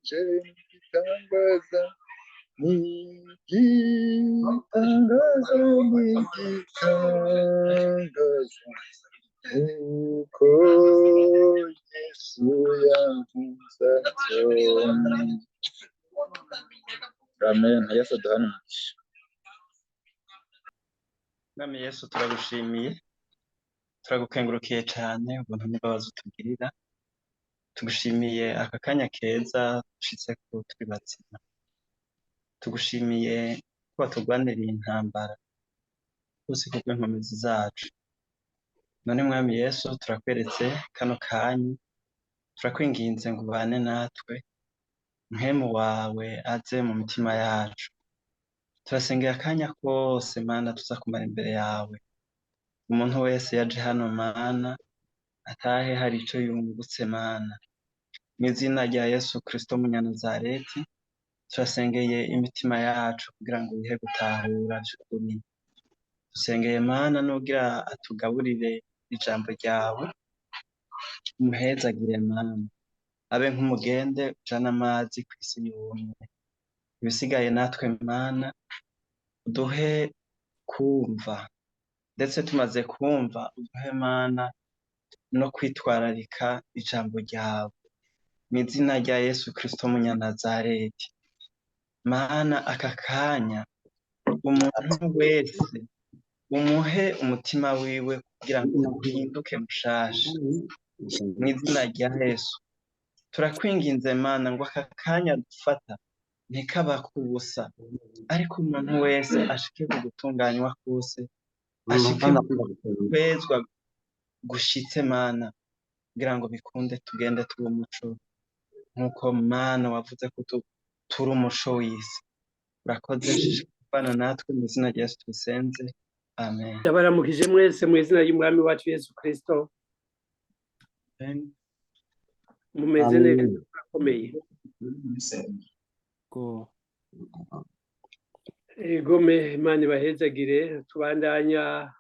Nje n'igitangaza, n'igitangaza, n'igitangaza, uko Yesu yavuze atyo. Amen. Yesu aduhane umugisha. Mwami Yesu, turagushimiye, turagukengurukiye cane ubuntu n'imbabazi utugirira. Tugushimiye aka kanya keza dushitseko turi bazima. Tugushimiye ko watugwaniriye intambara rwose kubw'inkomezi zacu. None Mwami Yesu, turakweretse kano kanya, turakwinginze ngo ubane natwe, mpwemu wawe aze mu mitima yacu. Turasengera akanya kose, Mana, tuza kumara imbere yawe. Umuntu wese yaje hano, Mana, atahe hari ico yungutse, Mana. Mw'izina rya Yesu Kristo w'Umunyanazareti, turasengeye imitima yacu kugira ngo ihe gutahura vy'ukuri. Dusengeye, Mana, n'ugira atugaburire ijambo ryawe, umuhezagire, Mana, abe nk'umugende ujana amazi kw'isi yumye. Ibisigaye natwe, Mana, uduhe kumva, ndetse tumaze kumva uduhe, Mana, no kwitwararika ijambo ryawe. Mw'izina rya Yesu Kristo w'Umunyanazareti, Mana, aka kanya umuntu wese umuhe umutima wiwe kugira ngo uhinduke mushasha. Mw'izina rya Yesu turakwinginze, Mana, ngo aka kanya dufata ntikabake ubusa, ariko umuntu wese ashike ku gutunganywa kose, ashike ku kwezwa gushitse, Mana, kugira ngo bikunde tugende tuba umuco nk'uko, Mana, wavuze ko turi umuco w'isi. Urakoze, shishikara natwe. Mu izina rya Yesu tubisenze, amen. Ndabaramukije mwese mu izina ry'Umwami wacu Yesu Kristo. Amen. Mumeze neza, murakomeye? Ko Egome, Imana ibahezagire. Tubandanya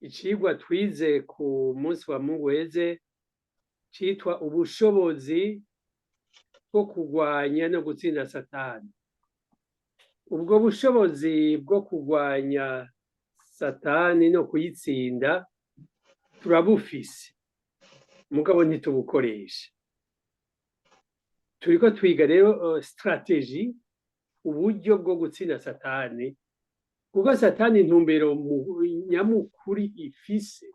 icigwa twize ku munsi wa Mungu weze, citwa ubushobozi bwo kugwanya no gutsinda Satani. Ubwo bushobozi bwo kugwanya Satani no kuyitsinda turabufise, mugabo ntitubukoresha. Turiko twiga rero stratégie, uburyo bwo gutsinda Satani, kuko Satani intumbero nyamukuri ifise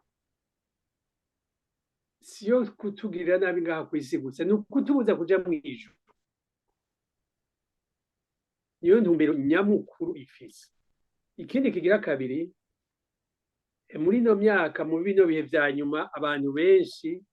siyo kutugirira nabi ngaha kw'isi gusa, ni ukutubuza kuja mw'ijuru. Niyo ntumbero nyamukuru ifise. Ikindi kigira kabiri, muri ino myaka, mu bino bihe vya nyuma, abantu benshi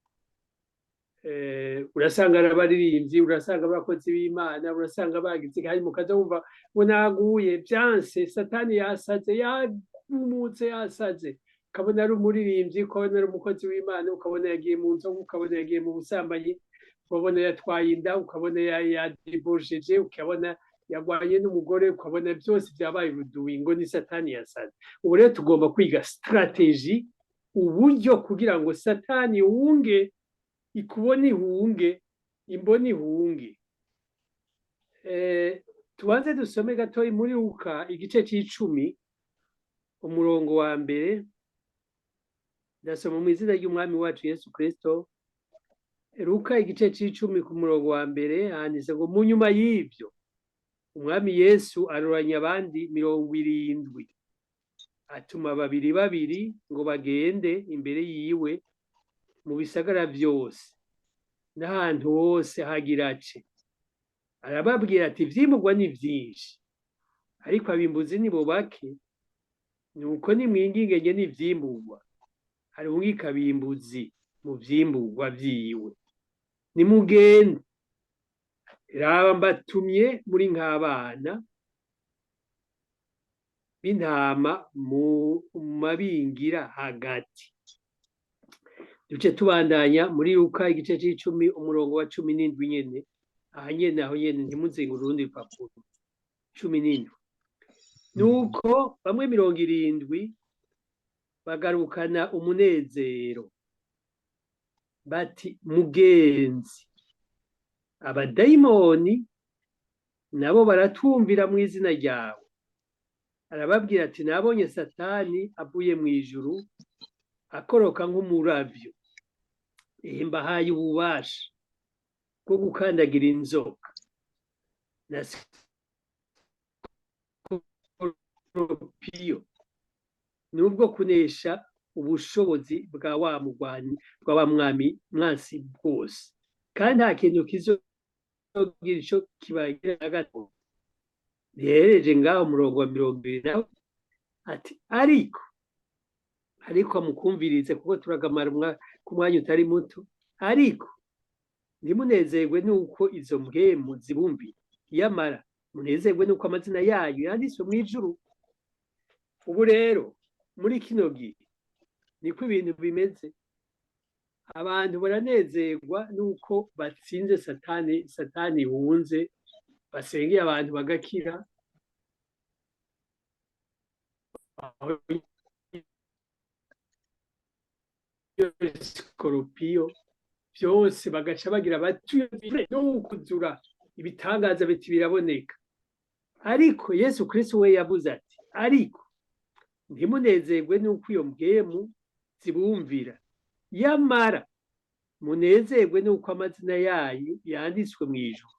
urasanga ari abaririmbyi, urasanga abakozi b'Imana, urasanga bagize, hanyuma ukaza wumva ngo naguye, vyanse, Satani yasaze, yagumutse, yasaze. Ukabona ari umuririmbyi, ukabona ari umukozi w'Imana, ukabona yagiye mu nzoga, ukabona yagiye mu busambanyi, ukabona yatwaye inda, ukabona yadivorceje, ukabona yagwanye n'umugore, ukabona byose byabaye urudubi, ngo ni Satani yasaze. Ubu rero tugomba kwiga stratégie, uburyo kugira ngo Satani wunge ikubona ihunge, imbona ihunge. Tubanze dusome gatoyi muri Luka igice c'icumi, umurongo wa mbere. Ndasoma mu izina ry'Umwami wacu Yesu Kristo. Luka igice c'icumi ku murongo wa mbere, handitse ngo: "Mu nyuma y'ibyo Umwami Yesu aroranya abandi 70, atuma babiri babiri ngo bagende imbere yiwe mu bisagara vyose n'ahantu hose hagira ace. Arababwira ati: 'Ivyimburwa ni vyinshi, ariko abimbuzi ni bo bake. Nuko nimwinginge nyene ivyimburwa arungike abimbuzi mu vyimburwa vyiwe. Nimugende, raba mbatumye muri nk'abana b'intama mu mabingira hagati.'" Duce tubandanya muri Luka igice c'icumi, umurongo wa 17 nyene, aha nyene, aho nyene, ntimuzinge urundi rupapuro. 17: "Nuko bamwe 70 bagarukana umunezero bati: 'Mugenzi, Abadayimoni nabo baratwumvira mu izina ryawe. Arababwira ati: "Nabonye Satani avuye mu ijuru akoroka nk'umuravyo. Mbahaye ububasha bwo gukandagira inzoka na sikoropiyo, nubwo kunesha ubushobozi bwa wa mugwanyi, bwa wa mwami mwansi bwose, kandi nta kintu kizogira ico kibagira na gato." Ntihereje ngaho. Umurongo wa 20 nawe ati: Ariko mukumvirize, kuko turagamara ku mwanya utari muto. Ariko ntimunezerwe nuko izo mpwemu zibumvira, yamara munezerwe nuko amazina yayo yanditswe mw'ijuru." Ubu rero muri kino gihe niko ibintu bimeze. Abantu baranezerwa nuko batsinze Satani, Satani ihunze, basengeye abantu bagakira, aho sikoropiyo byose, bagaca bagira bati no kuzura ibitangaza biti biraboneka. Ariko Yesu Kristo we yavuze ati: "Ariko ntimunezerwe nuko iyo mpwemu zibumvira, yamara munezerwe nuko amazina yayo yanditswe mu ijuru."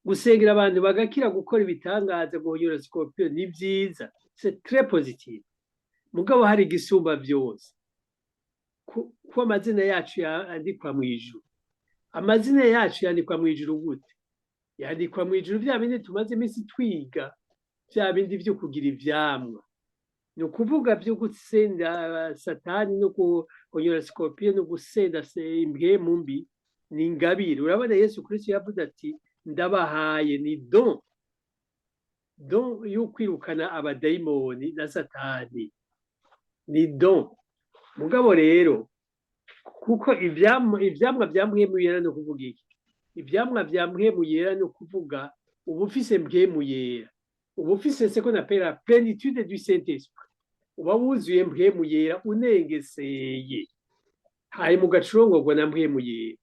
Gusengera abantu bagakira, gukora ibitangaza, guhonyora sikorupiyo ni byiza, c'est très positif. Mugabo hari igisumba byose: ko amazina yacu yandikwa mu ijuru. Amazina yacu yandikwa mu ijuru gute? Yandikwa mu ijuru bya bindi tumaze iminsi twiga, bya bindi byo kugira ivyamwa, ni ukuvuga byo gusenda Satani no guhonyora sikorupiyo no gusenda impwemu mbi, ni ingabire. Urabona, Yesu Kristo yavuze ati: "Ndabahaye ni don yo kwirukana abadayimoni na Satani." Ni don. Mugabo rero kuko ivyamwa vya Mpwemu Yera, ni ukuvuga iki? Ivyamwa vya Mpwemu Yera ni ukuvuga uba ufise Mpwemu Yera, uba ufise ce qu'on appelle la plénitude du Saint-Esprit, uba wuzuye Mpwemu Yera, unengeseye, hanyuma ugacurongorwa na Mpwemu Yera,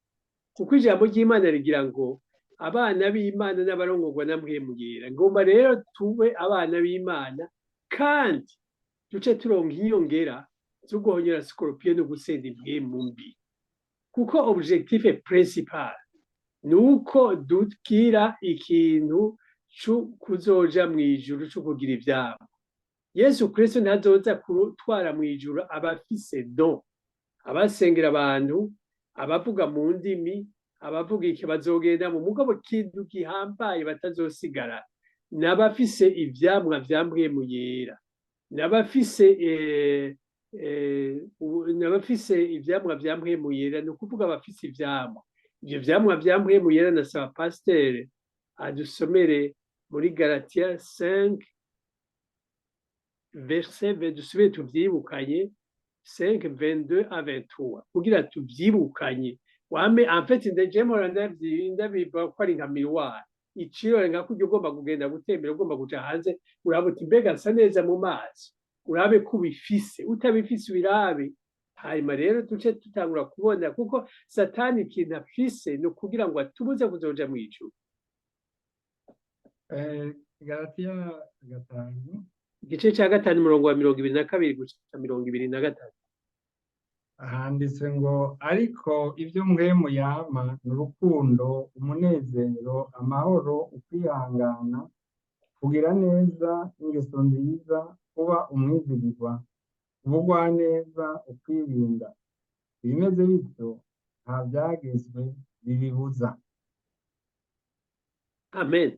kuko ijambo ry'Imana rigira ngo abana b'Imana n'abarongorwa na Mpwemu Yera. Ngomba rero tube abana b'Imana kandi duce turonka inyongera zo guhonyora sikoropiyo no gusenda impwemu mbi, kuko objectif principal ni uko dugira ikintu co kuzoja mw'ijuru, co kugira ivyabo. Yesu Kristo ntazoza gutwara mw'ijuru abafise don, abasengera abantu, abavuga mu ndimi, abavuga iki, bazogenda mu mugabo kintu gihambaye batazosigara n'abafise ivyamwa vya Mpwemu Yera, n'abafise ivyamwa vya Mpwemu Yera, ni ukuvuga abafise ivyamwa, ivyo vyamwa vya Mpwemu Yera. Nasaba pasiteri adusomere muri Galatiya 5 verset, dusubire tuvyibukanye, 5 22 à 23, kugira tuvyibukanye wame. En fait, ndeje mpora ndabiva ko ari nka miroir, icirore, nka kurya ugomba kugenda gutembera, ugomba kuja hanze, uraba uti: "Mbega nsa neza mu maso?" Urabe ko ubifise, utabifise ubirabe. Hanyuma rero duce tutangura kubona, kuko Satani ikintu afise ni ukugira ngo atubuze kuzoja mw'ijuru. Galatiya 5. Igice ca 5, umurongo wa 22 gushika 23. Handitse ngo: "Ariko ibyo Mpwemu yama ni urukundo, umunezero, amahoro, ukwihangana, kugira neza, ingeso nziza, kuba umwizigirwa, ubugwaneza, ukwirinda. Ibimeze bityo nta byagezwe bibibuza." Amen.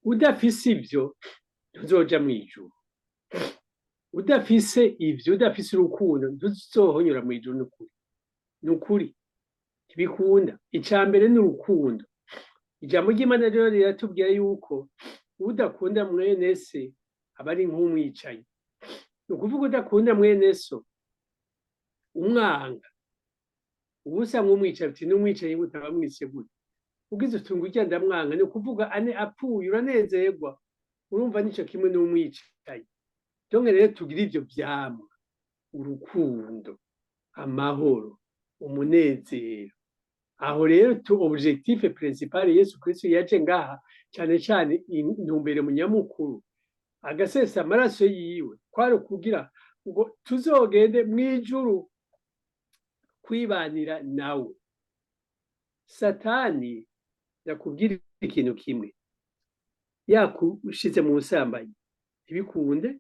Udafise ivyo ntuzoja mw'ijuru. Udafise ivyo, udafise urukundo, ntuzohonyora mw'ijuru. Nukuri, nukuri ntibikunda. Ica mbere ni urukundo. Ijambo ry'Imana rero riratubwira yuko udakunda mwene se aba ari nk'umwicanyi. Ni ukuvuga udakunda mwene so, umwanga, uba usa nk'umwicanyi. Uti: "N'umwicanyi gute? Aba amwishe gute?" Ugize utunga urya ndamwanga, ni ukuvuga ane apfuye uranezerwa, urumva nico kimwe n'umwicanyi. Donc rero tugira ivyo vyamwa: urukundo, amahoro, umunezero, Aho rero tu objectif principal Yesu Kristo yaje ngaha, cyane cyane intumbero munyamukuru, agasesa amaraso yiwe, kwari ukugira ngo tuzogende mw'ijuru kwibanira nawe. Satani, ndakubwira ikintu kimwe: yagushize mu busambanyi ntibikunde,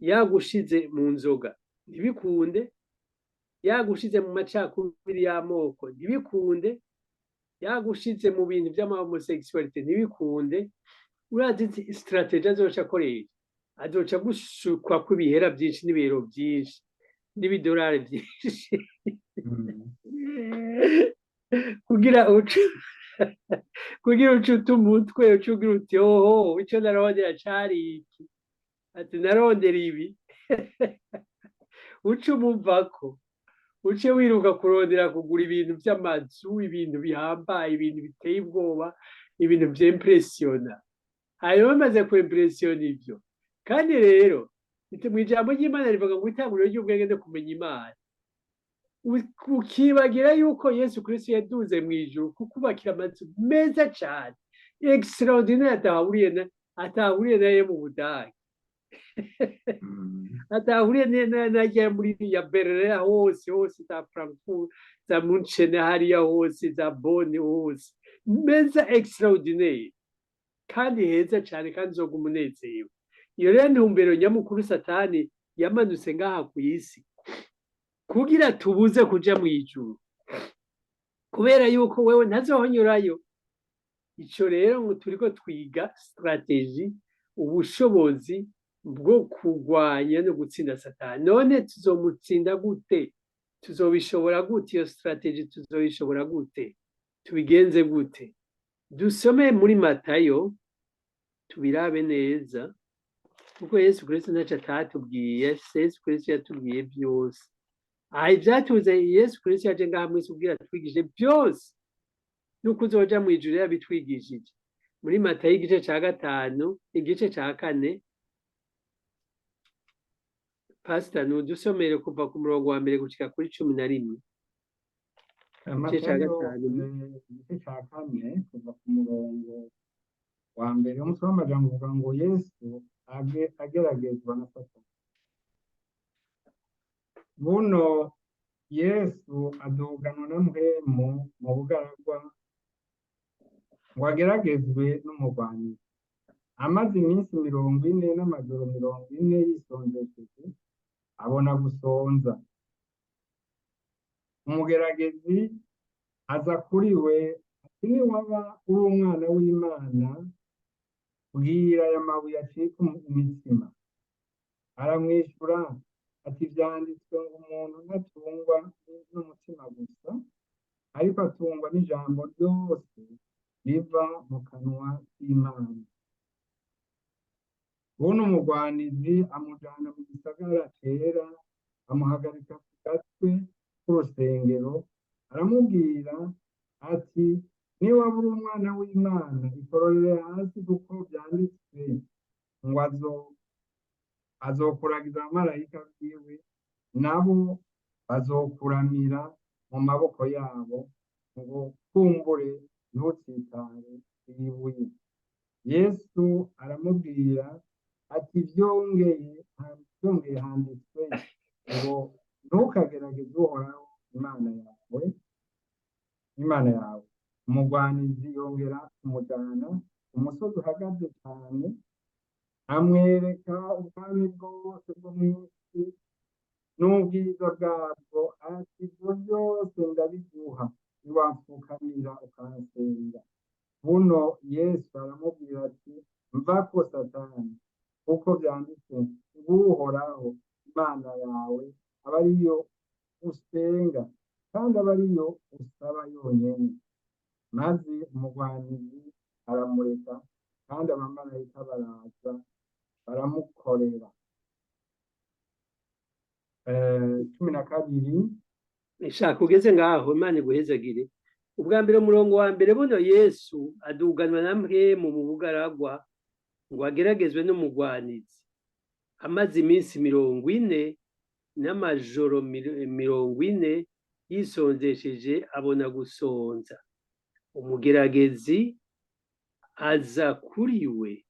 yagushize mu nzoga ntibikunde, yagushize mu macakubiri y'amoko ntibikunde, yagushize mu bintu by'ama homosexualité ntibikunde. Urazi stratégie azoca akoresha? Azoca gusukwa kw'ibihera byinshi n'ibihero byinshi n'ibidolari byinshi kugira uce uta umutwe, uce ugira uti: "Oho, ico narondera cari iki?" Ati: "Narondera ibi." Uce umuvako, uce wiruka kurondera kugura ibintu vy'amazu, ibintu bihambaye, ibintu biteye ubwoba, ibintu vy'impressionna. Hanyuma bamaze kw'impressionna ivyo, kandi rero mw'ijambo ry'Imana rivuga ngo itanguriro ry'ubwenge no kumenya Imana. Ukibagira yuko Yesu Kristo yaduze mw'ijuru kukubakira amazu meza cane extraordinaire, atahuriye nayo mu Budage, atahuriye najya muri ya Berlin hose hose, za Frankfurt, za Munchen, hariya hose, za Bonn hose, meza extraordinaire kandi heza cane, kandi uzoga umunezero. Iyo rero ntumbero nyamukuru Satani yamanutse ngaha ku isi, kugira tubuze kuja mw'ijuru, kubera yuko wewe ntazohonyurayo. Ico rero ngo turiko twiga stratégie, ubushobozi bwo kurwanya no gutsinda Satani. None tuzomutsinda gute? Tuzobishobora gute? Iyo stratégie tuzoyishobora gute? Tubigenze gute? Dusome muri Matayo tubirabe neza, kuko Yesu Kristo ntaco atatubwiye. Yesu Kristo yatubwiye byose. Aha ivyatuze, Yesu Kristo yaje ngaha mw'isi kugira atwigishe byose, nuko uzoja mw'ijuru yabitwigishije. Muri Matayo igice ca 5, igice ca 4, pasita, nudusomere kuva ku murongo wa 1 gushika kuri 11. Igice ca Matayo 5. Igice ca 4, kuva ku murongo wa 1, umutwe w'amajambo uvuga ngo Yesu ageragezwa na Satani. Buno Yesu aduganwa na Mpwemu mu bugaragwa ngo ageragezwe n'umugwanyi. Amaze iminsi 40 n'amajoro 40 yisonzesheje, abona gusonza. Umugeragezi aza kuri we ati: "Niwaba uri umwana w'Imana, bwira aya mabuye acike imitsima." Aramwishyura ati: "Vyanditswe ngo umuntu ntatungwa n'umutsima gusa, ariko atungwa n'ijambo ryose riva mu kanwa k'Imana." Buno umugwanizi amujana mu gisagara cera, amuhagarika ku gatwe k'urusengero, aramubwira ati: "Niwaba uri umwana w'Imana, ikororere hasi, kuko vyanditswe ngo azokuragiza abamarayika biwe, nabo bazokuramira mu maboko yabo, ngo kumbure ntutsitare kw'ibuye." Yesu aramubwira ati: "Vyongeye handitswe ngo ntukagerageze Uhoraho Imana yawe." Umugwanizi yongera kumujana umusozi uhagaze cane, amwereka ubwami bwose bwo mw'isi n'ubwiza bwabwo, ati: "Ivyo vyose ndabiguha niwapfukamira ukansenga." Buno Yesu aramubwira ati: "Mvako, Satani, kuko vyanditswe ngo Uhoraho Imana yawe aba ariyo usenga, kandi aba ariyo usaba yonyene." Maze umugwanizi aramureka, kandi abamarayika baraza baramukorera. 12. Shaka ugeze ngaho, Imana iguhezagire. Ubwa mbere, umurongo wa 1: buno Yesu aduganwa na Mpwemu mu bugaragwa ngo ageragezwe n'umugwanizi. Amaze iminsi 40 n'amajoro 40. Yisonzesheje abona gusonza. Umugeragezi aza kuri we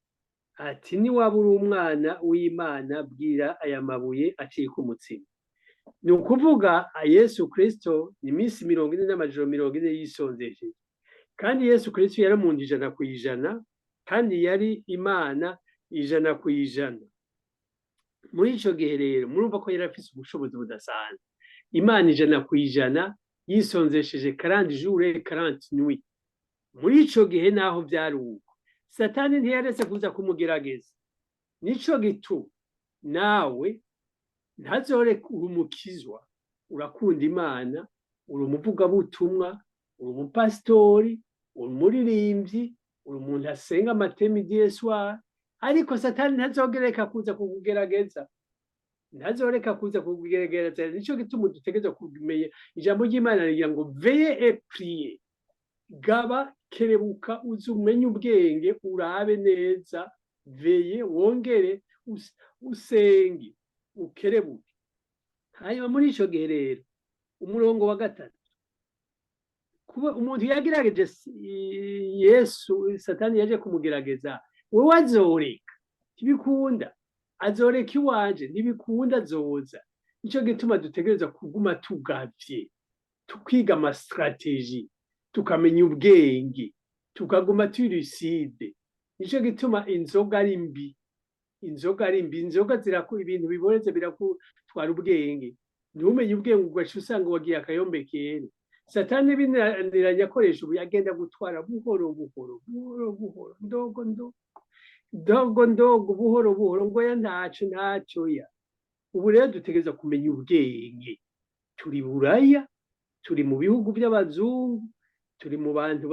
ati: "Niwaba uri umwana w'Imana, bwira aya mabuye acike umutsima." Ni ukuvuga Yesu Kristo ni iminsi 40 n'amajoro 40 yisonzesheje. Kandi Yesu Kristo yari umuntu 100%, kandi yari Imana 100%. Muri ico gihe rero murumva ko yari afise ubushobozi budasanzwe. Imana 100% yisonzesheje 40 jours, 40 nuits. Muri ico gihe, naho vyari uko, Satani ntiyaretse kuza kumugerageza. Nico gituma nawe ntazoreka. Uri umukizwa, urakunda Imana, uri umuvugabutumwa, uri umupasitori, uri umuririmbyi, uri umuntu asenga matin, midi, soir, ariko Satani ntazogereka kuza kukugerageza, ntazoreka kuza kukugerageza. Nico gituma dutegerezwa kumenya ijambo ry'Imana rigira ngo: "Veillez et priez." Gaba, kerebuka, uze umenye ubwenge, urabe neza. Veillez, wongere usenge, ukerebuke. Hanyuma muri ico gihe rero, umurongo wa gatatu, kuba umuntu yagerageje Yesu, Satani yaje kumugerageza, wewe azoreka? Ntibikunda. Azoreka iwanje? Ntibikunda, azoza. Nico gituma dutegerezwa kuguma tugavye, tukiga ama stratégies, tukamenya ubwenge, tukaguma turi lucide. Nico gituma inzoga ari mbi, inzoga ari mbi. Inzoga ziraku ibintu biboreze, birakutwara ubwenge, ntumenye ubwenge, ugaca usanga wagiye akayombe kere. Satani binaniranye akoresha ubu, agenda gutwara buhoro buhoro, buhoro buhoro, ndogo ndogo, ndogo ndogo, buhoro buhoro, ngo ya ntaco, ntaco ya. Ubu rero dutegereza kumenya ubwenge. Turi Buraya, turi mu bihugu by'abazungu, turi mu bantu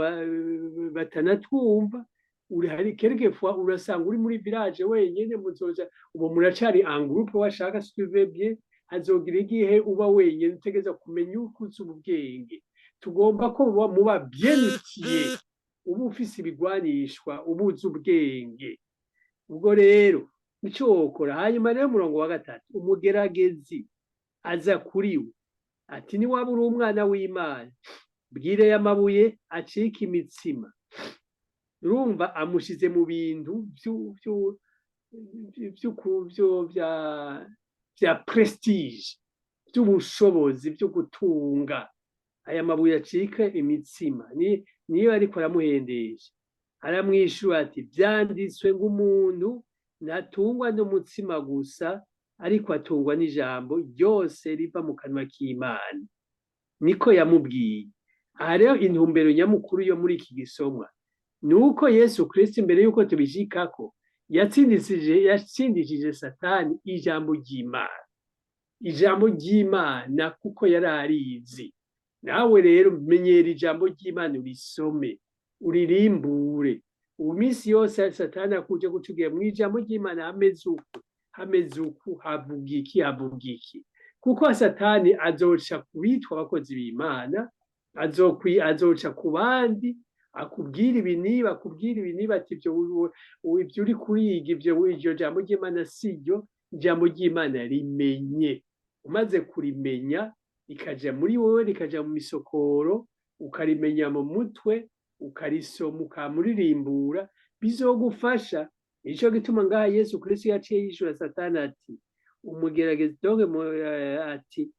batanatwumva. Uri hari quelquefois urasanga uri muri village wenyene. Muzoja ubu muracari en groupe, washaka si tu veux bien. Hazogira igihe uba wenyene. Utegereza kumenya uko uzi ubwenge. Tugomba ko muba bien outillé, uba ufise ibigwanishwa, uba uzi ubwenge. Ubwo rero nico wokora. Hanyuma rero umurongo wa gatatu, umugeragezi aza kuri we ati: "Niwaba uri umwana w'Imana, bwire y'amabuye acike imitsima." Urumva amushize mu bintu vya prestige, by'ubushobozi, byo gutunga. Aya mabuye acike imitsima, niyo ariko aramuhendesha. Aramwishura ati: "Vyanditswe ngo umuntu ntatungwa n'umutsima gusa, ariko atungwa n'ijambo ryose riva mu kanwa k'Imana." Niko yamubwiye. Aha rero intumbero nyamukuru yo muri iki gisomwa ni uko Yesu Kristo, imbere y'uko tubishikako, yatsindishije Satani ijambo ry'Imana, ijambo ry'Imana, kuko yari arizi. Nawe rero menyera ijambo ry'Imana, urisome, uririmbure. Ubu minsi yose Satani akuje kutubwira mu ijambo ry'Imana hameze uku, hameze uku, havuga iki, havuga iki, kuko Satani azoca kubitwa abakozi b'Imana, azoca ku bandi, akubwira ibi niba akubwira ibi niba, ati: Ibyo uri kuriga, ibyo iryo jambo ry'Imana si ryo." Ijambo ry'Imana rimenye. Umaze kurimenya, rikaja muri wowe, rikaja mu misokoro, ukarimenya mu mutwe, ukarisoma, ukamuririmbura, bizogufasha. Nico gituma ngaha Yesu Kristo yaciye yishura Satani ati: umugeragezi, donc ati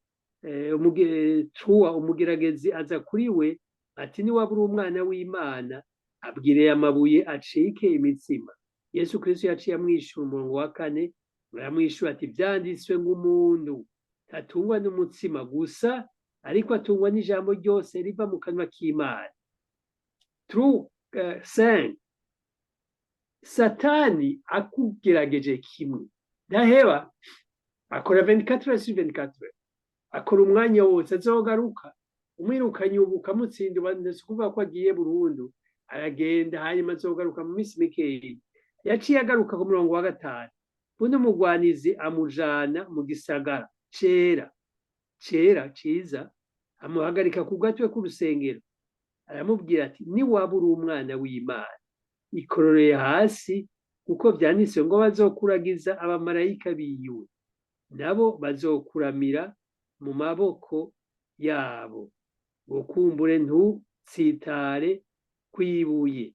trois, umugeragezi aza kuri we ati: "Niwaba uri umwana w'Imana, abwire amabuye acike imitsima." Yesu Kristo yaciye amwishura, umurongo wa kane, aramwishura ati: "Vyanditswe ngo umuntu ntatungwa n'umutsima gusa, ariko atungwa n'ijambo ryose riva mu kanwa k'Imana." Trois, cinq, Satani akugerageje kimwe ntaheba, akora 24 heures sur 24 heures, akora umwanya wose. Azogaruka. Umwirukanye ubu ukamutsinda, si ukuvuga ko agiye burundu. Aragenda, hanyuma azogaruka mu minsi mikeyi. Yaciye agaruka ku murongo wa gatanu: buno umugwanizi amujana mu gisagara cera cera ciza, amuhagarika ku gatwe k'urusengero, aramubwira ati: "Niwaba uri umwana w'Imana, ikororeye hasi, kuko vyanditswe ngo bazokuragiza abamarayika biwe, nabo bazokuramira mu maboko." yabo, ngo kumbure ntutsitare kw'ibuye.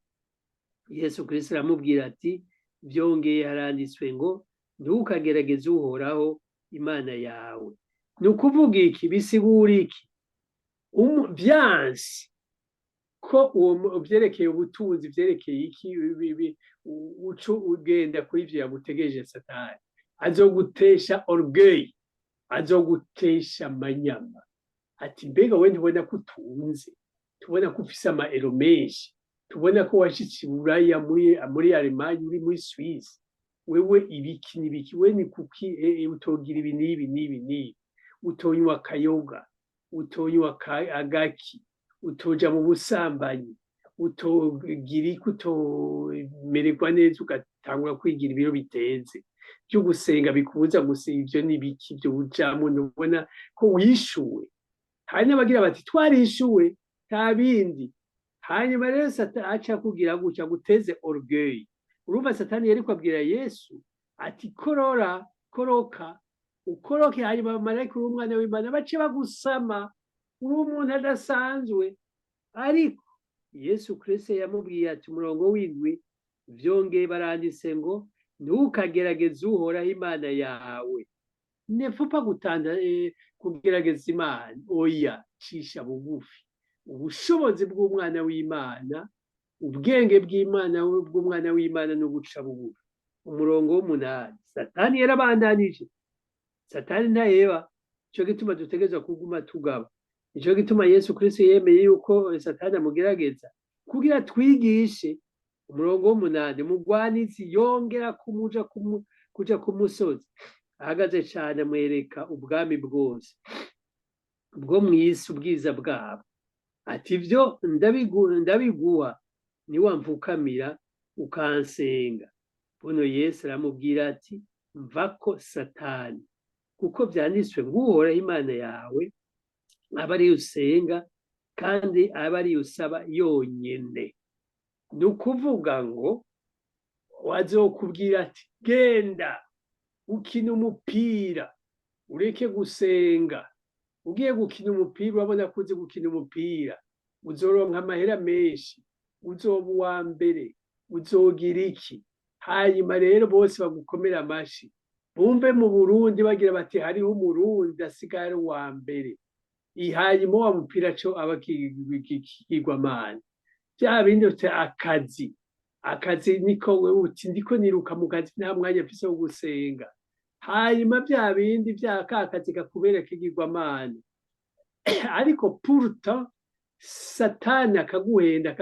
Yesu Kristo aramubwira ati: "Byongeye haranditswe ngo: 'Ntukagerageze Uhoraho Imana yawe.'" Ni ukuvuga iki? Bisigura iki? Vyanse ko uwo vyerekeye ubutunzi, vyerekeye iki, uco ugenda kuri ivyo yagutegereje, Satani azogutesha orgueil, azogutesha amanyama, ati: "Mbega we ntubona ko utunze? Tubona ko ufise amaero menshi, tubona ko washitse i Buraya, muri Allemagne, uri muri Suisse. Wewe ibiki n'ibiki? We ni kuki utogira ibi n'ibi n'ibi n'ibi, utonywa akayoga, utonywa agaki, utoja mu busambanyi, utogira iki, utomererwa neza, ugatangura kwigira ibiro biteze byo gusenga bikubuza gusenga? Ivyo n'ibiki byo ujamwo? Ntubona ko wishuwe?" Hari n'abagira bati: "Twarishuwe, nta bindi." Hanyuma rero Satani aca kugira gutya, guteze orgueil. Urumva, Satani yariko abwira Yesu ati: "Korora, koroka, ukoroke, hanyuma abamarayika, uri umwana w'Imana, bace bagusama, uri umuntu adasanzwe." Ariko Yesu Kristo yamubwiye ati, umurongo w'indwi: "Vyongeye baranditse ngo: 'Ntukagerageze Uhoraho Imana yawe.'" Nefupa gutanda kugerageza Imana. Oya, cisha bugufi. Ubushobozi bw'umwana w'Imana, ubwenge bw'Imana, bw'umwana w'Imana no guca bugufi. Umurongo w'umunani, Satani yarabandanije. Satani ntaheba. Nico gituma dutegerezwa kuguma tugaba. Nico gituma Yesu Kristo yemeye yuko Satani amugerageza kugira twigishe. Umurongo w'umunani: mugwanizi yongera kumuja kuja ku musozi ahagaze cane, amwereka ubwami bwose bwo mw'isi, ubwiza bwabo, ati: "Ivyo ndabiguha niwamfukamira ukansenga." Buno Yesu aramubwira ati: "Mvako, Satani, kuko vyanditswe ngo: 'Uhoraho Imana yawe aba ariyo usenga, kandi aba ariyo usaba yonyene.'" Ni ukuvuga ngo wazokubwira ati: "Genda ukina umupira, ureke gusenga. Ugiye gukina umupira, urabona ko uzi gukina umupira, uzoronka amahera menshi, uzoba uwa mbere, uzogira iki. Hanyuma rero bose bagukomera amashi, bumve mu Burundi bagira bati: 'Hariho Umurundi asigaye ari uwa mbere.'" Hanyuma wa mupira co aba kigwamana vya bindi uti akazi, akazi niko, wewe uti: "Ndiko niruka mu kazi, nta mwanya mfise wo gusenga." Hanyuma vya bindi vya ka kazi kakubera kigirwamana. Ariko pourtant Satani akaguhenda,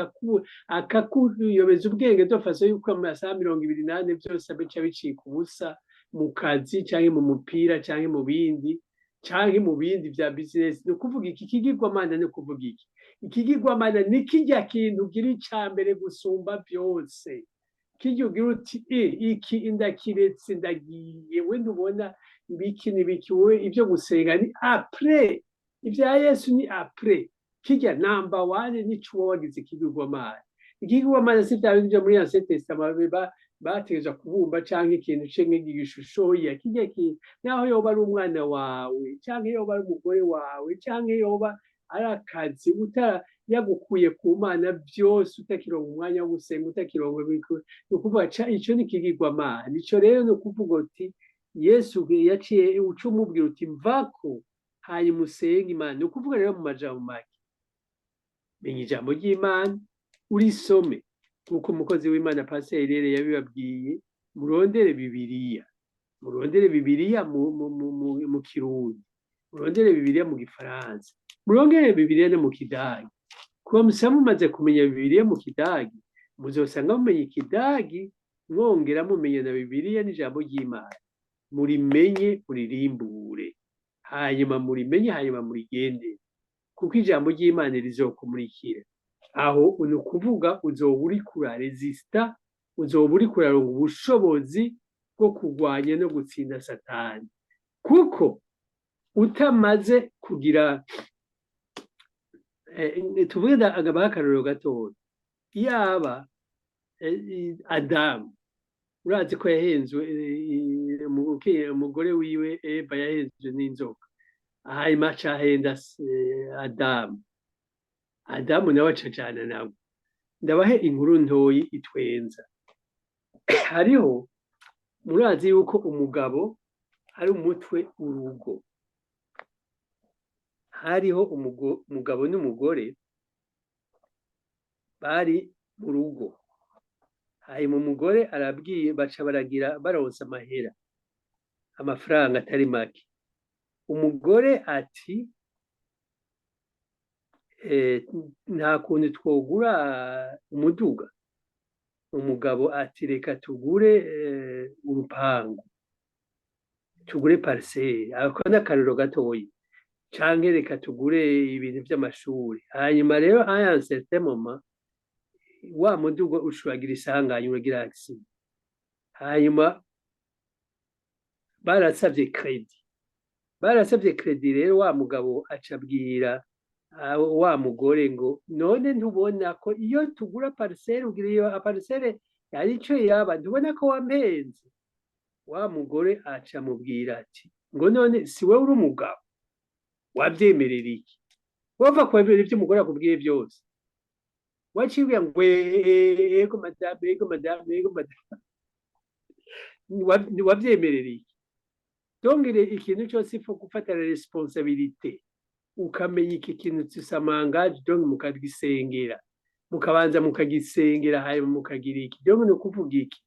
akakuyobeza ubwenge de façon yuko amasaha 24 vyose bica bicika ubusa mu kazi, canke mu mupira, canke mu bindi, canke mu bindi vya business. Ni ukuvuga iki? Ikigirwamana ni ukuvuga iki? Ikigirwamana ni kirya kintu ugira ica mbere gusumba vyose, kirya ugira uti: "Iki ndakiretse, ndagiye." We ntubona ibiki n'ibiki? Wowe ivyo gusenga ni après, ivya Yesu ni après. Kirya number one nico uba wagize ikigirwamana. Ikigirwamana si vya bindi vyo muri Ancien Testament bategerezwa kubumba, canke ikintu canke igishusho ya kirya kintu, naho yoba ari umwana wawe, canke yoba ari umugore wawe, canke yoba ari akazi, uta yagukuye ku Mana vyose, utakironka umwanya wo gusenga, utakironka. Ni ukuvuga ico ni ikigirwamana. Ico rero ni ukuvuga uti Yesu yaciye uca umubwira uti: "Mvako, hanyuma usenge Imana." Ni ukuvuga rero, mu majambo make, menya ijambo ry'Imana, urisome nk'uko umukozi w'Imana Pasiteri rero yabibabwiye. Murondere Bibiliya, murondere Bibiliya mu Kirundi, murondere Bibiliya mu Gifaransa, murongere Bibiliya no mu Kidagi. Kuba musa mumaze kumenya Bibiliya mu Kidagi, muzosanga mumenya Ikidagi, mwongera mumenya na Bibiliya n'ijambo ry'Imana. Murimenye, muririmbure, hanyuma murimenye, hanyuma murigendere, kuko ijambo ry'Imana rizokumurikira. Aho ni ukuvuga uzoba uriko uraresista, uzoba uriko uraronka ubushobozi bwo kurwanya no gutsinda Satani. Kuko utamaze kugira, tuvuge agabaho akarorero gatoya, iyaba Adamu, urazi ko yahenzwe, umugore wiwe Eva yahenzwe n'inzoka. Hanyuma acahenda Adamu. Adamu nawe acajana nawe. Ndabahe inkuru ntoyi itwenza. Hariho, murazi yuko umugabo ari umutwe w'urugo. Hariho umugabo n'umugore bari mu rugo. Hanyuma umugore arabwiye, baca baragira baronse amahera, amafaranga atari make. Umugore ati: "Nta kuntu twogura umuduga?" Umugabo ati: "Reka tugure urupangu, tugure parcelle." Ako n'akarorero gatoyi. Canke: "Reka tugure ibintu vy'amashuri." Hanyuma rero, à un certain moment, wa muduga ushobora isanganya, uragira accident. Hanyuma barasavye crédit, barasavye crédit. Rero wa mugabo aca abwira wa mugore ngo: "None ntubona ko iyo tugura parcelle, ugira iyo parcelle yari ico yaba, ntubona ko wampenze?" Wa mugore aca amubwira ati ngo: "None si wewe uri umugabo, wavyemerera iki? Wava kwemera ivyo umugore akubwiye byose?" Wacibwira ngo: "Ego madame, ego madame, ego madame." Wavyemerera iki? Donc ikintu cyose il faut gufata la responsabilité, ukamenya iki kintu tusamangaje. Donc mukagisengera, mukabanza mukagisengera, hanyuma mukagira iki. Donc ni ukuvuga iki,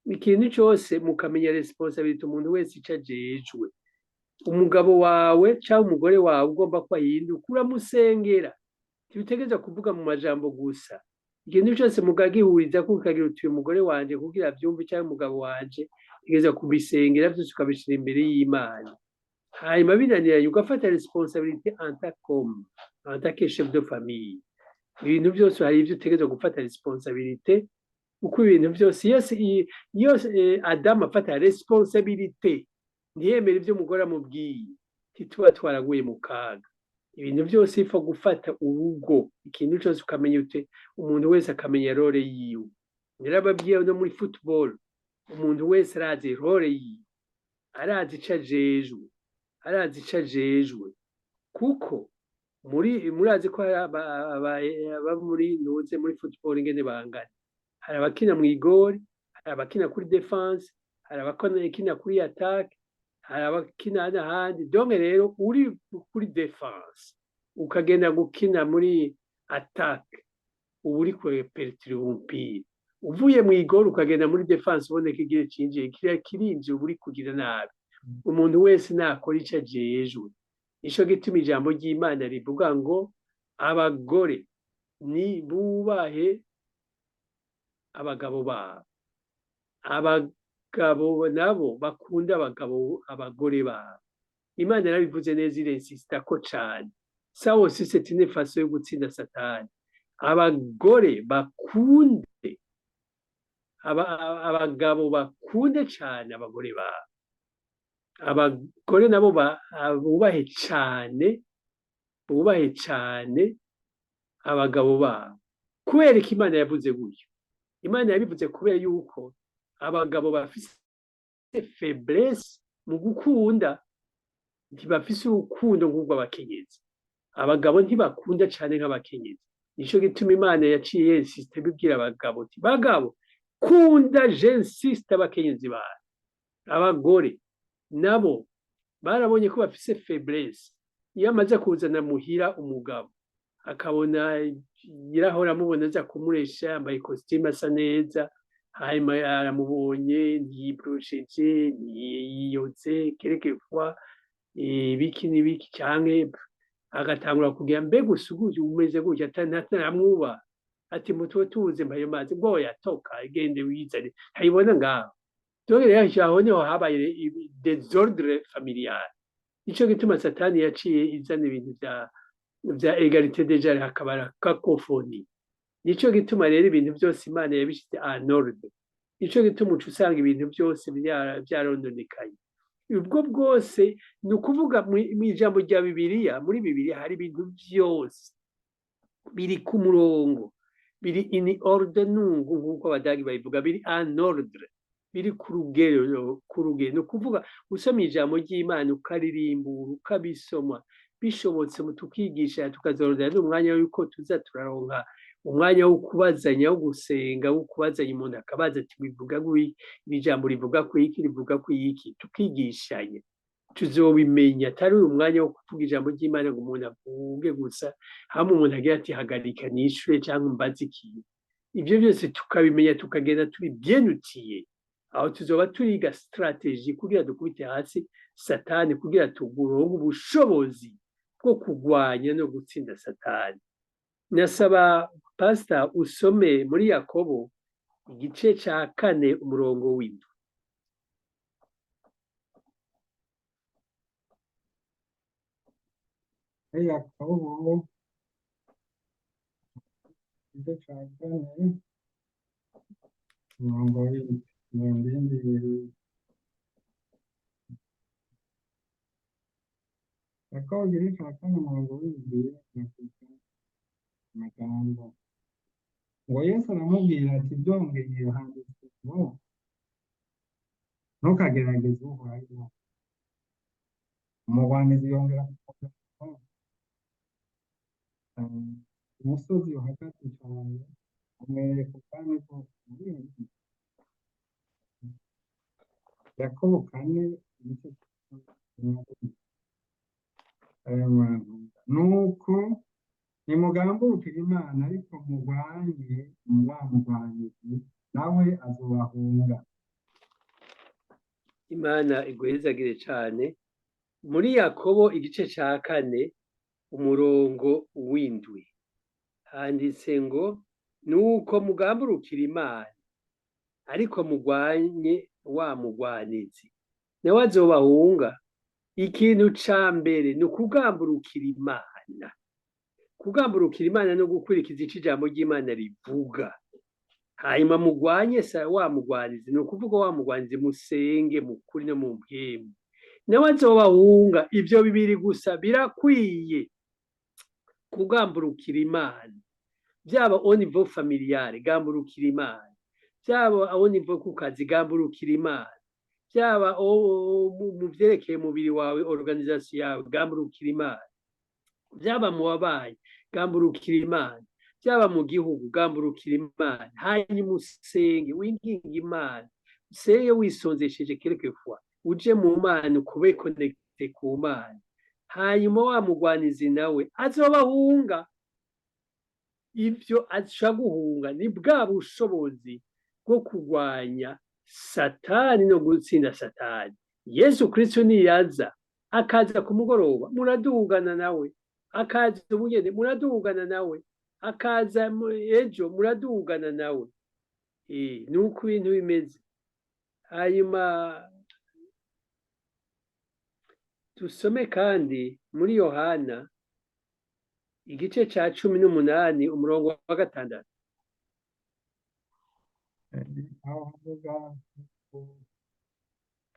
ikintu cyose mukamenya responsabilité, umuntu wese ico ajejwe. Umugabo wawe cyangwa umugore wawe ugomba ko ahinduka, uramusengera. Ntibitegereza kuvuga mu majambo gusa. Ikintu cyose mukagihuriza ko, ukagira uti: "Uyu mugore wanje kugira avyumve, cyangwa umugabo wanje," utegereza kubisengera byose, ukabishira imbere y'Imana. Hanyuma binaniranye, ugafata responsabilité en tant qu'homme, en tant que chef de famille. Ibintu byose hari ibyo utegereza gufata responsabilité, kuko ibintu byose iyo Adamu afata responsabilité, ntiyemere ibyo umugore amubwiye, ntituba twaraguye mu kaga. Ibintu byose il faut gufata urugo, ikintu cyose ukamenya ute, umuntu wese akamenya rôle yiwe. Narababwiye no muri football, umuntu wese arazi rôle yiwe, arazi ico ajejwe, arazi ico ajejwe. Kuko muri murazi ko hari aba muri nuze muri football ingene bangana: hari abakina mu igori, hari abakina kuri défense, hari abakina kuri attaque, hari abakina n'ahandi. Donc rero uri kuri défense ukagenda gukina muri attaque, uba uri kuperturba umupira. Uvuye mu igori ukagenda muri défense, uboneka igihe cinjiye, kiriya kirinjiye, uba uri kugira nabi. Umuntu wese nakora ico ajejwe. Nico gituma ijambo ry'Imana rivuga ngo abagore ni bubahe abagabo babo, abagabo nabo bakunda abagore babo. Imana yarabivuze neza, irensista ko cane. Ça aussi, c'est une façon yo gutsinda Satani. Abagore bakunde abagabo, bakunde cane abagore babo, abagore nabo bubahe cane, bubahe cane abagabo babo. Kubera ko Imana yavuze gutyo, Imana yabivuze kubera yuko abagabo bafise faiblesse mu gukunda, ntibafise urukundo nk'urw'abakenyezi. Abagabo ntibakunda cane nk'abakenyezi. Nico gituma Imana yaciye insiste ibwira abagabo ati: "Bagabo, kunda, j'insiste, abakenyezi bawe." Abagore nabo barabonye ko bafise faiblesse. Iyo amaze kuzana muhira umugabo, akabona yirahora amubona aza kumuresha yambaye costume, asa neza, hanyuma aramubonye ntiyiborosheje, ntiyiyotse quelquefois, ibiki n'ibiki, canke agatangura kugira: "Mbega usuguye umeze gutya?" Ntaramwubaha. Ati: "Mutwe tuze mpayo mazi ngo yatoka, igende wizane ntayibona ngaho." Donc rero aho niho habaye désordre familial. Nico gituma Satani yaciye izana ibintu vya égalité des genres, hakaba cacophonie. Nico gituma rero ibintu byose Imana yabishyize en ordre. Nico gituma uca usanga ibintu byose vyarononekaye. Ubwo bwose ni ukuvuga mu ijambo rya Bibiliya, muri Bibiliya hari ibintu byose biri ku murongo, biri in ordre, nungu nk'uko Abadagi babivuga, biri en ordre. Biri ku rugero, ku rugero. Ni ukuvuga usoma ijambo ry'Imana, ukaririmbura, ukabisoma, bishobotse tukigisha, tukazorondera n'umwanya w'uko tuza turaronka umwanya wo kubazanya, wo gusenga, wo kubazanya. Umuntu akabaza ati: "Bivuga iri jambo rivuga ku iki, rivuga ku iki?" Tukigishanya, tuzobimenya. Atari uyu mwanya wo kuvuga ijambo ry'Imana ngo umuntu avuge gusa, hamwe umuntu agira ati: "Hagarika nishure cyangwa mbaze ikintu." Ibyo byose tukabimenya, tukagenda turi bien outillés. Aho tuzoba turiga stratégie kugira dukubite hasi Satani, kugira tuguronke ubushobozi bwo kugwanya no gutsinda Satani. Nasaba pastor usome muri Yakobo igice ca 4, umurongo w'7. Yakobo igice ca 4, umurongo w'7. Ndindiriye. Yakobo igice ca 4, umurongo w'7, navuga amagambo ngo: "Yesu aramubwira ati: 'Byongeye handitswe ngo: Ntukagerageze Uhoraho Imana.' Umugwanizi yongera kuvuga umusozi uhagaze cyane, amwereka ubwami bwose muri iyi." Yakobo 4, igice. "Nuko nimugamburukire Imana, ariko murwanye wa mugwanizi, nawe azobahunga." Imana iguhezagire cane. Muri Yakobo igice ca 4, umurongo w'7, handitse ngo: "Nuko mugamburukire Imana, ariko mugwanye wa mugwanizi, nawe azobahunga." Ikintu ca mbere ni ukugamburukira Imana. Kugamburukira Imana no gukurikiza ico ijambo ry'Imana rivuga. Hanyuma mugwanye wa mugwanizi, ni ukuvuga wa mugwanizi, musenge mu kuri no mu mpwemu, nawe azobahunga. Ivyo bibiri gusa birakwiye. Kugamburukira Imana, byaba au niveau familial, gamburukira Imana; byaba au niveau ku kazi, gamburukira Imana; byaba mu vyerekeye umubiri wawe, organisation yawe, gamburukira Imana; byaba mu babanyi, gamburukira Imana; byaba mu gihugu, gamburukira Imana. Hanyuma usenge, winginge Imana, usenge wisonzesheje quelquefois, uje mu Mana, ukube connecté ku Mana. Hanyuma wa mugwanizi nawe azobahunga. Ivyo aca guhunga ni bwa bushobozi bwo kurwanya Satani no gutsinda Satani. Yesu Kristo niyaza, akaza ku mugoroba, muradugana nawe; akaza ubugene, muradugana nawe; akaza ejo, muradugana nawe. Nuko ibintu bimeze. Hanyuma dusome kandi muri Yohana igice ca 18, umurongo wa 6. Aho havuga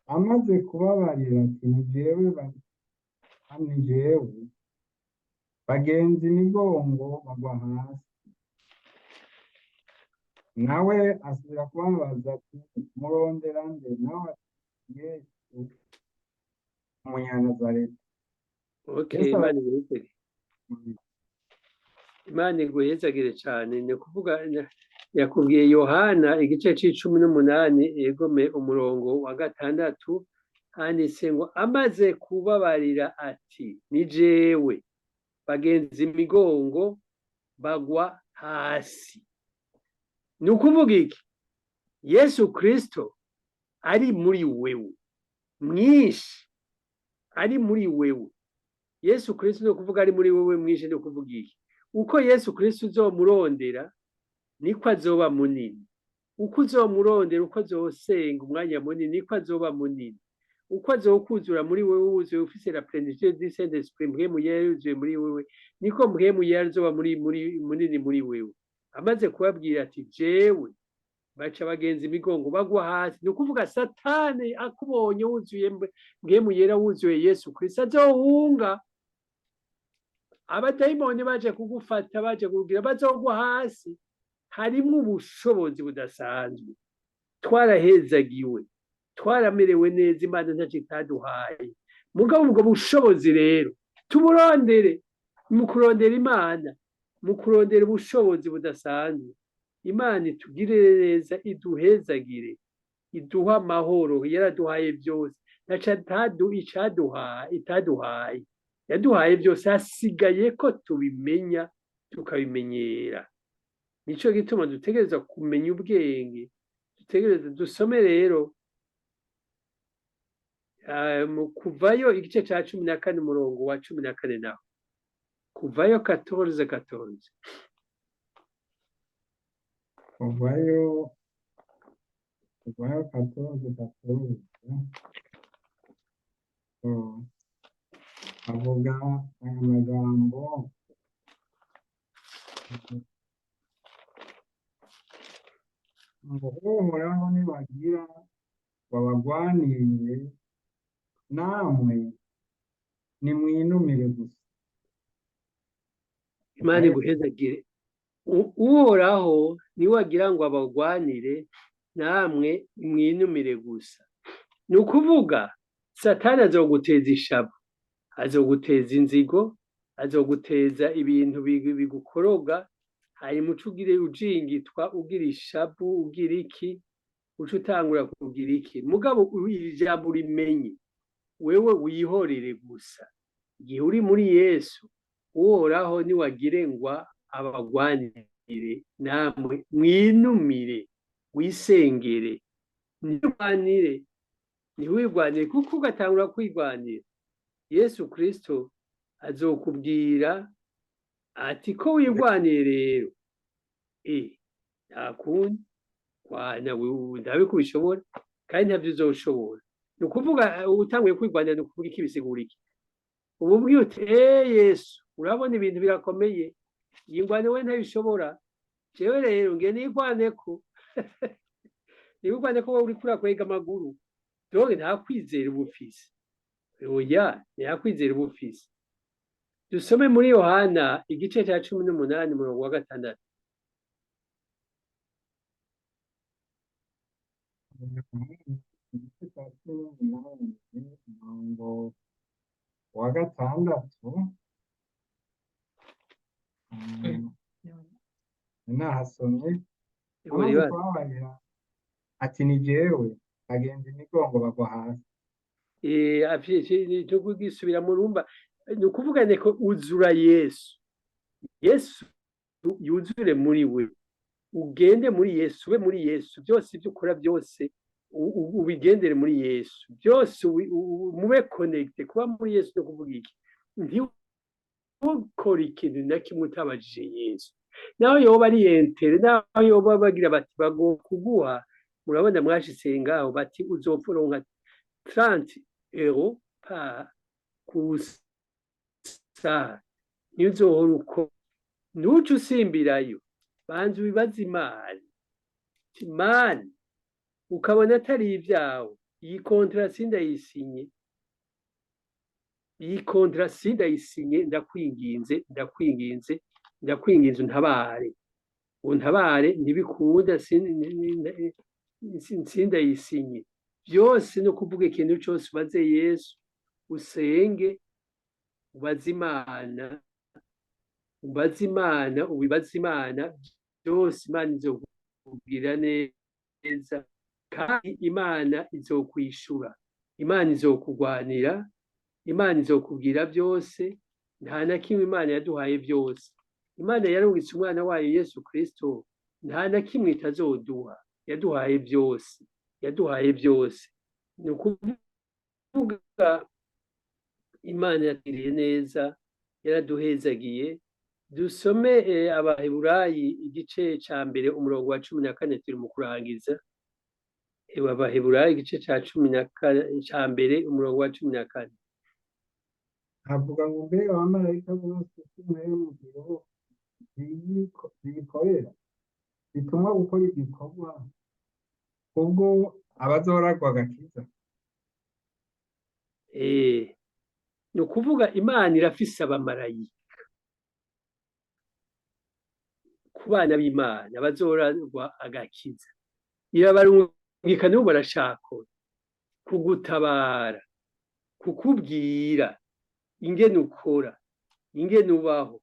amaze kubabarira ati: "Ni jewe, ni jewe." Bagenza imigongo, bagwa hasi. Nawe asubira kubabaza ati: "Murondera nde?" Nawe ati: "Yesu umunyanazareti." Okay. Yesu Imana iguhezagire, Imana iguhezagire cane. Ni ukuvuga yakubwiye Yohana igice c'18, yegome, umurongo wa 6, handitse ngo: "Amaze kubabarira ati: 'Ni jewe,' bagenza imigongo, bagwa hasi." Ni ukuvuga iki? Yesu Kristo ari muri wewe mwinshi, ari muri wewe Yesu Kristo, ni ukuvuga ari muri wewe mwinshi. Ni ukuvuga iki? Uko Yesu Kristo uzomurondera, niko azoba munini. Uko uzomurondera, uko azosenga umwanya munini, niko azoba munini. Uko azokuzura muri wewe, wuzuye, ufise la plénitude du Saint Esprit, Mpwemu Yera yuzuye muri wewe, niko Mpwemu Yera azoba muri munini muri wewe. Amaze kubabwira ati: "Jewe," baca bagenza imigongo, bagwa hasi. Ni ukuvuga Satani akubonye wuzuye Mpwemu Yera, wuzuye Yesu Kristo, azohunga. Abadayimoni baje kugufata, baje kugira, bazogwa hasi. Harimwo ubushobozi budasanzwe. Twarahezagiwe, twaramerewe neza, Imana ntacyo itaduhaye. Mugabo ubwo bushobozi rero tuburondere mu kurondera Imana, mu kurondera ubushobozi budasanzwe. Imana itugirire neza, iduhezagire, iduha amahoro. Yaraduhaye byose, ntaco itaduhaye. Yaduhaye byose, hasigaye ko tubimenya, tukabimenyera. Nico gituma dutegereza kumenya ubwenge, dutegereza dusome rero mu Kuvayo igice ca 14, umurongo wa 14 naho. Kuvayo 14:14. Kuvayo 14:14. Oh, avuga aya magambo ngo: "Uhoraho nibagira babagwanirire, namwe nimwinumire gusa." Imana iguhezagire. Uhoraho niwe agira ngo abagwanire, namwe mwinumire gusa. Ni ukuvuga Satani azoguteza ishavu, azoguteza inzigo, azoguteza ibintu bigukoroga, hanyuma uca ugire ujingitwa, ugira ishavu, ugira iki, uca utangura kugira iki. Mugabo iri jambo urimenye, wewe wihorere gusa. Igihe uri muri Yesu, Uhoraho niwagire ngo abagwanire, namwe mwinumire, wisengere, ntiwirwanire, ntiwirwanire, kuko ugatangura kwirwanira, Yesu Kristo azokubwira ati: "Ko wirwaniye rero, nta kundi kwana ndabe ko ubishobora, kandi ntabyo uzoshobora." Ni ukuvuga utanguye kwirwanira, ni ukuvuga iki? Bisigura iki? Ubu ubwiye uti: "Yesu, urabona ibintu birakomeye, iyi ngwano we ntabishobora, jewe rero ngiye nigwaneko." Nigwaneko, wowe uriko urakwega amaguru. Donc nta kwizera uba ufise. Oya, nta kwizera uba ufise. Dusome muri Yohana igice cya 18, umurongo wa 6. Igice cya 18, umurongo wa 6. Nahasomye. Amaze kubabarira ati: "Ni jewe," bagenza imigongo bagwa hasi. Tukugisubira mu rumba, ni ukuvuga ko uzura Yesu, Yesu yuzure muri we, ugende muri Yesu, ube muri Yesu. Byose ibyo ukora byose ubigendere muri Yesu, byose mube connecté. Kuba muri Yesu no kuvuga iki? Ntiwukore ikintu na kimwe utabajije Yesu, naho yoba ari intérêt, naho yoba bagira bati bagomba kuguha. Murabona mwashitse ngaho bati uzopfa uronka 30 euro par ku saha, ntiuzohora uko, ntuce usimbirayo. Banza ubibaze Imana. Imana ukabona atari ibyawe: "Iyi contrat sindayisinye, iyi contrat sindayisinye, ndakwinginze, ndakwinginze, ndakwinginze, untabare, untabare, ntibikunda, sindayisinye." Byose no kuvuga ikintu cyose ubaze Yesu, usenge, ubaze Imana, ubaze Imana, ubibaze Imana byose. Imana izokubwira neza kandi Imana izokwishura, Imana izokugwanira, Imana izokubwira byose. Nta na kimwe, Imana yaduhaye byose. Imana yarungitse umwana wayo Yesu Kristo, nta na kimwe itazoduha. Yaduhaye byose, yaduhaye byose. Ni ukuvuga Imana yatugiriye neza, yaraduhezagiye. Dusome Abaheburayi igice ca 1, umurongo wa 14. Turi mu kurangiza. Abaheburayi igice ca 1, umurongo wa 14. Havuga ngo: "Mbega abamarayika bose si mpwemu ziyikorera, zitumwa gukora igikorwa kubwo abazoragwa agakiza?" Ni ukuvuga Imana irafise abamarayika ku bana b'Imana bazoragwa agakiza, irabarungikira. Bararungika, n'ubu barashakora kugutabara, kukubwira ingene ukora, ingene ubaho,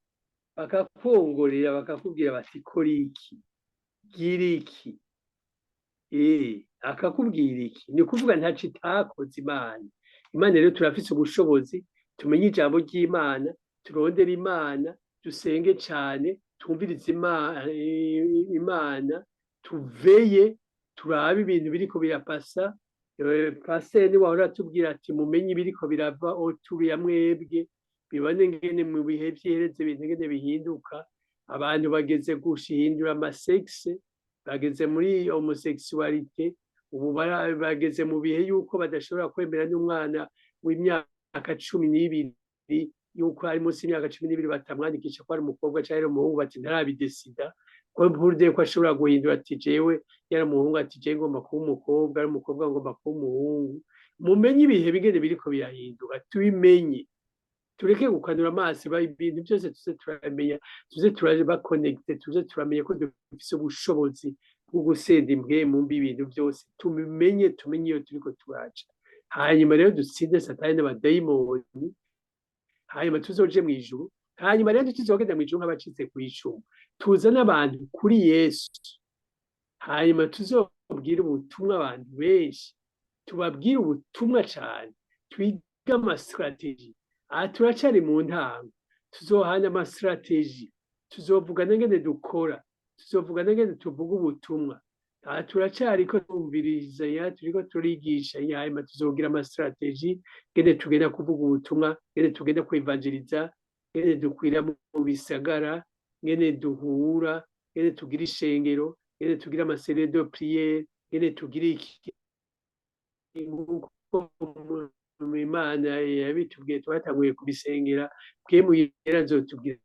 bakakwongorera, bakakubwira bati: "Kora iki, gira iki." Akakubwira iki, ni ukuvuga ntaco itakoze Imana. Imana rero, turafise ubushobozi, tumenye ijambo ry'Imana, turondere Imana, dusenge cane, twumvirize Imana, tuveye, turabe ibintu biriko birapasa. Pasiteri niwe wahora atubwira ati: "Mumenye ibiriko birava autour ya mwebwe, bibone ngene mu bihe vy'ihereze ibintu ngene bihinduka." Abantu bageze guhindura ama sexe, bageze muri homosexualité ubu, bageze mu bihe yuko badashobora kwemera n'umwana w'imyaka 12, yuko ari munsi y'imyaka 12 batamwandikisha ko ari umukobwa canke ari umuhungu, bati ntarabidesida, ko mpurde ko ashobora guhindura, ati jewe yari umuhungu, ati jewe ngomba kuba umukobwa, ari umukobwa ngomba kuba umuhungu. Mumenye ibihe bingene biriko birahinduka, tubimenye, tureke gukanura amaso. Ibintu byose tuze turamenya, tuze turaba connectés, tuze turamenya ko dufise ubushobozi bwo gusenda impwemu mbi. Ibintu byose tubimenye, tumenye iyo turiko turaca, hanyuma rero dutsinde Satani n'abadayimoni, hanyuma tuzoje mw'ijuru. Hanyuma rero ntituzogenda mw'ijuru nk'abacitse kw'icumu, tuzane abantu kuri Yesu, hanyuma tuzobwire ubutumwa abantu benshi, tubabwire ubutumwa cane, twige ama stratégies. Aha turacari mu ntango, tuzohana ama stratégies, tuzovugana ngene dukora, tuzovugana ngene tuvuga ubutumwa. Aha turacariko tumvirizanya, turiko turigisha, hanyuma tuzogira ama stratégies ngene tugenda kuvuga ubutumwa, ngene tugenda kwevangeliza, ngene dukwira mu bisagara, ngene duhura, ngene tugira ishengero, ngene tugira ama cellules de prière, ngene tugira iki, nkuko Imana yabitubwiye. Twatanguye kubisengera, Mpwemu Yera azotubwira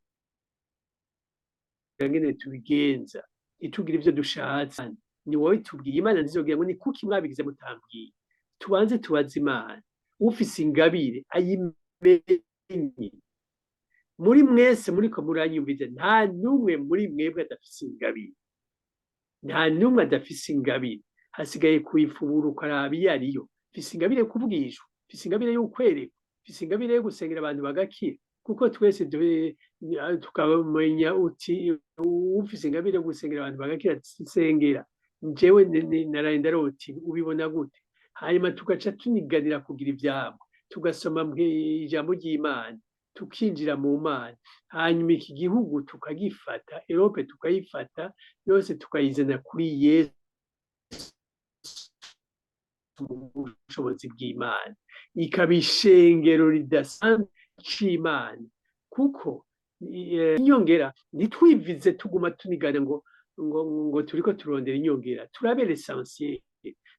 ngene tubigenza, ntitugire ivyo dushatse, ni wowe tubwiye. Imana ntizobwira ngo ni kuki mwabigize mutambwiye. Tubanze tubaze Imana. Ufise ingabire ayimenye. Muri mwese muriko muranyumviza, nta n'umwe muri mwebwe adafise ingabire, nta n'umwe adafise ingabire. Hasigaye kuyifubura, ukaraba iyo ariyo. Mfise ingabire yo kuvugishwa, mfise ingabire yo kwerekwa, mfise ingabire yo gusengera abantu bagakira, kuko twese tukamenya uti ufise ingabire yo gusengera abantu bagakira, sengera njyewe naraye ndarota, ubibona gute? Hanyuma tugaca tuniganira kugira ivyabo, tugasoma ijambo ry'Imana, tukinjira mu Mana, hanyuma iki gihugu tukagifata, Europe tukayifata yose, tukayizana kuri Yesu mu bushobozi bw'Imana, ikaba ishengero ridasanzwe c'Imana. Kuko inyongera, ntitwivize tuguma tunigana ngo turiko turondera inyongera, turabe l'essentiel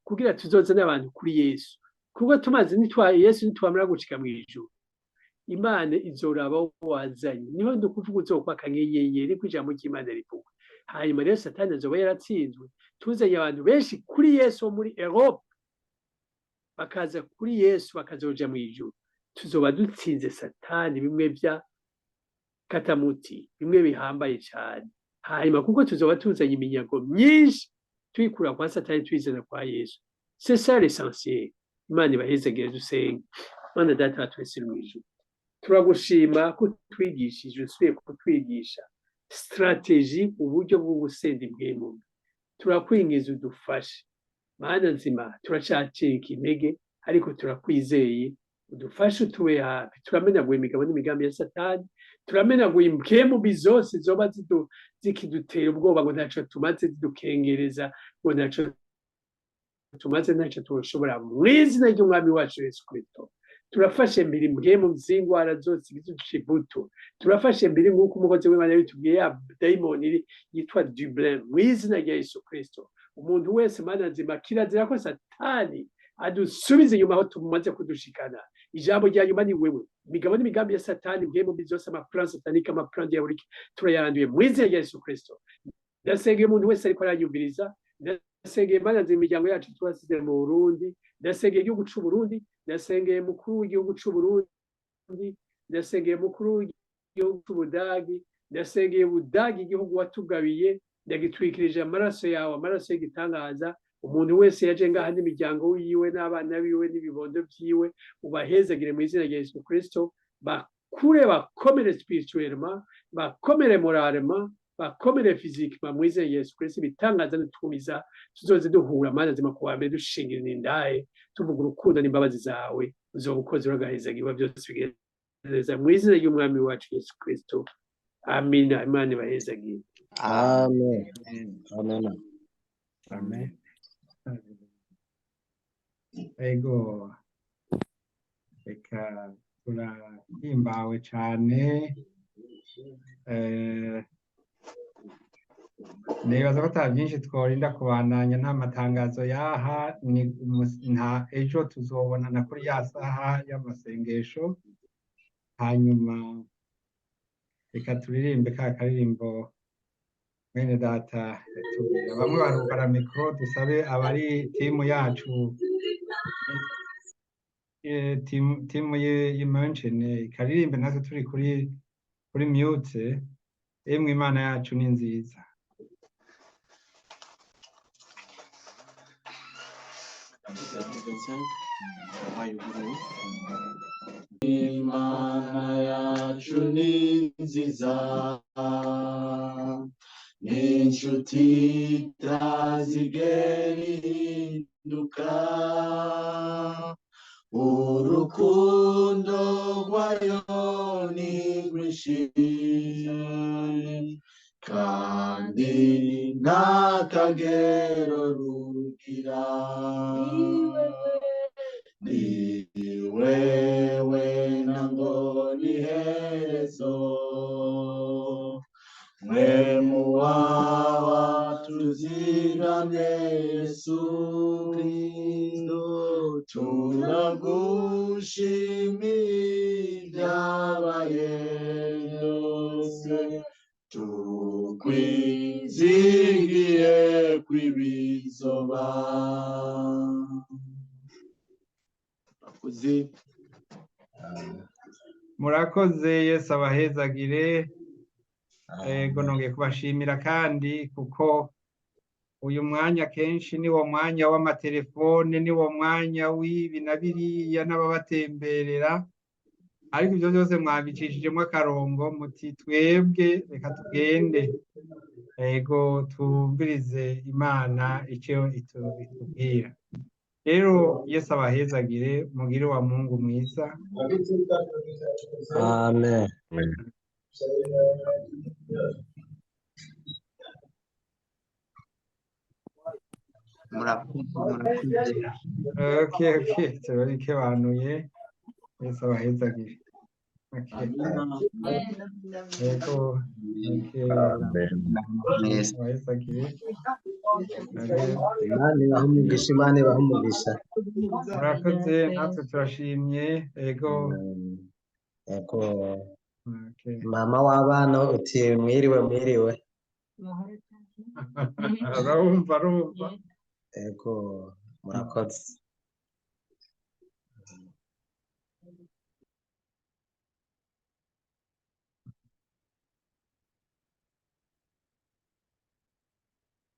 kugira tuzozane abantu kuri Yesu. Kuko tumaze nitwa Yesu, nitwamara gushika mw'ijuru, Imana izoraba wazanye, niho ndukuvuga uzokwaka nk'inyenyeri, ko ijambo ry'Imana rivuga. Hanyuma rero Satani azoba yaratsinzwe, tuzanye abantu benshi kuri Yesu wo muri Europe, bakaza kuri Yesu, bakazoja mw'ijuru, tuzoba dutsinze Satani bimwe vya katamuti, bimwe bihambaye cane. Hanyuma kuko tuzoba tuzanye iminyago myinshi, tuyikura kwa Satani tuyizana kwa Yesu. C'est ça l'essentiel. Imana ibahezagire. Dusenge. Mana Data wa twese uri mw'ijuru, turagushima ko utwigishije, usubiye kutwigisha stratégie, uburyo bwo gusenda impwemu. Turakwingiza udufashe, Mana nzima. Turacacika intege, ariko turakwizeye, udufashe, utube hafi. Turamenaguye imigabo n'imigambi ya Satani, turamenaguye impwemu mbi zose zoba zikidutera ubwoba ngo ntaco tumaze, zidukengereza ngo ntaco tumaze, ntaco tushobora. Mw'izina ry'Umwami wacu Yesu Kristo, turafashe mbere impwemu z'ingwara zose ziduca ibuto. Turafashe mbere, nk'uko umukozi w'Imana yabitubwiye, ya dayimoni yitwa Dublin. Mw'izina rya Yesu Kristo, umuntu wese, Mana nzima, kirazira ko Satani adusubiza inyuma aho tumaze kudushikana. Ijambo rya nyuma ni wewe. Imigabo n'imigambi ya Satani, impwemu mbi zose, ama plans sataniques, ama plans diaboliques, turayaranduye mw'izina rya Yesu Kristo. Ndasengeye umuntu wese ariko aranyumviriza. Ndasengeye, Mana nzima, imiryango yacu twasize mu Burundi. Ndasengeye igihugu c'u Burundi. Ndasengeye mukuru w'igihugu c'u Burundi. Ndasengeye mukuru w'igihugu c'Ubudagi. Ndasengeye Ubudagi, igihugu watugabiye. Ndagitwikirije amaraso yawe, amaraso y'igitangaza. Umuntu wese yaje ngaha n'imiryango wiwe n'abana biwe n'ibibondo vyiwe, ubahezagire mu izina rya Yesu Kristo, bakure, bakomere spirituellement, bakomere moralement, bakomere physiquement mu izina rya Yesu Kristo. Ibitangaza n'utumiza tuzoze duhura, Mana nzima, kuwa mbere dushingira indaye tuvuga urukundo n'imbabazi zawe. Uzoba ukoze, uragahezagirwa, byose bigereza mu izina ry'Umwami wacu Yesu Kristo. Amina. Imana ibahezagire. Amen. Amen. Amen. Ego, reka turahimbawe cane. Nibaza ko ata byinshi tworinda kubandanya, nta matangazo yaha ni nta ejo tuzobonana kuri ya saha y'amasengesho. Hanyuma reka turirimbe ka karirimbo mwene data yatubwira. Bamwe barugara mikoro, dusabe abari timu yacu, timu y'Imanchen ikaririmbe, natwe turi kuri mute. Emwe Imana yacu ni nziza. Imana yacu ni nziza, ni inshuti itazigera ihinduka, urukundo rwayo ni rwinshi kandi nta kagero rugira. Ni wewe nango ni herezo, mwe muwawa tuzigamye Yesu Kristo, turagushimiye ibyabaye byose, tukwizigiye kw'ibizoba. Murakoze. Murakoze, Yesu abahezagire. Ego, nongeye kubashimira kandi kuko uyu mwanya kenshi ni wo mwanya w'amatelefone, ni wo mwanya w'ibi na biriya n'ababatemberera, ariko ibyo byose mwabicishijemo akarongo muti twebwe reka tugende, ego, twumvirize Imana icyo itubwira. Rero Yesu abahezagire, mugire wa Mungu mwiza. Amen. Murakoze, murakoze. Okay, turabikebanuye. Yesu abahezagire. Okay. Ego, okay. Amen. Neza. Abahezagire. Okay. Imana ibahe umugisha, Imana ibahe umugisha. Murakoze, natwe turashimye. Ego. Ego. Okay. Mama w'abana uti mwiriwe, mwiriwe. Arumva, arumva. Ego, murakoze.